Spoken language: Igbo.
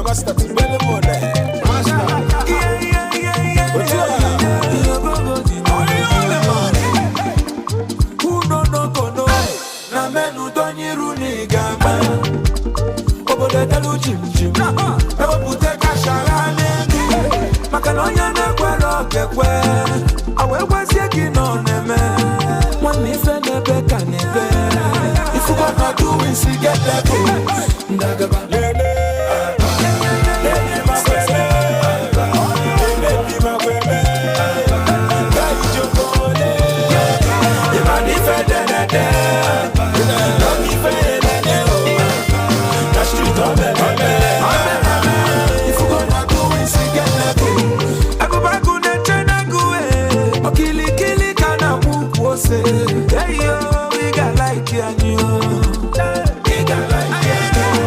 Master Tibele Mone. Otu a. Onye ole ma? Uno nokono na menu donyiru n'igama obodo edelu jim jim ewepụta kashara n'elu maka na onye na-ekwere okekwe awa ekwezie gị na ọ na-eme nwanne ife na-ebe ka na-ebe ifugo na doings get levels ndagaba.